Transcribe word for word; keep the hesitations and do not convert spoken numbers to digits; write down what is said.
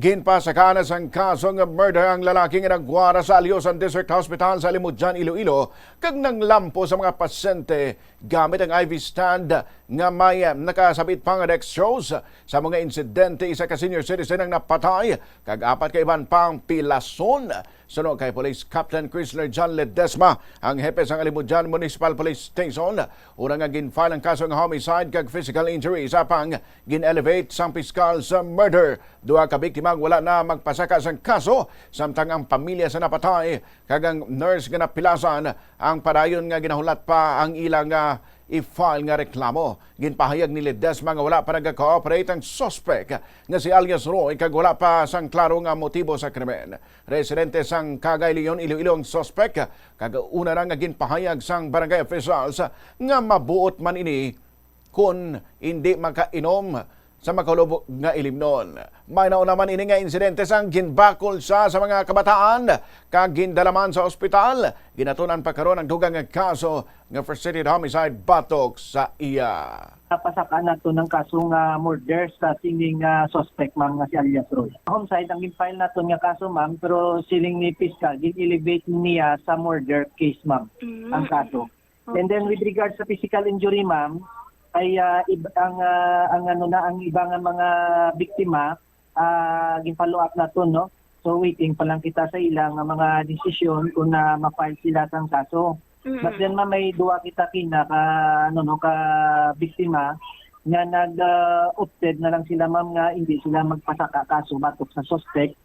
Ginpasakaan na sang kaso nga murder ang lalaki nga nagwara sa Alyosan District Hospital sa Alimodian, Iloilo, kag nanglampo sa mga pasyente gamit ang I V stand nga may, eh, nakasabit pa nga dextrose. Sa mga insidente, isa ka senior citizen ang napatay, kag apat ka iban pang pilason. Suno kay Police Captain Chrysler John Ledesma, ang hepe sang Alimodian Municipal Police Station, una nga gin-file ang kaso nga homicide kag physical injury, sa pang gin-elevate sang piskal sa murder. Duha ka biktima ang wala na magpasaka sang kaso, samtang ang pamilya sa napatay kag ang nurse nga napilasan ang padayon nga ginahulat pa ang ila nga i-file nga reklamo. Ginpahayag ni Ledesma nga wala pa nagka-cooperate ang suspek nga si alias Roy, kag wala pa sang klaro nga motibo sa krimen. Residente sang Cagaylion, Iloilo ang suspek, kag una na nga ginpahayag sang barangay officials nga mabuot man ini kon indi makainom sa makahulog nga ilimnon. May nauna man ini nga insidente sang ginbakol siya sa mga kabataan kag gindala man sa ospital. Ginatunan pa karon ang dugang nga kaso nga first-degree homicide batok sa iya. Napasaka nato ng kaso nga murder sa sining, ah, suspect, ma'am, nga si alias Roy. Homicide ang gin-file naton nga kaso, ma'am, pero siling ni piskal, gin-elevate niya sa murder case, ma'am, ang kaso. And then with regards sa physical injury, ma'am, ay, ah, ib-, ang, ah, ang ano na, ang iba nga mga biktima, ah, gin-follow up naton, no? So, waiting pa lang kita sa ila nga mga desisyon kung na ma-file sila sang kaso. But then, ma'am, may duwa kita kina ka, ano, no, ka biktima nga nag, ah, opted na lang sila, ma'am, nga hindi sila magpasaka kaso batok sa suspect.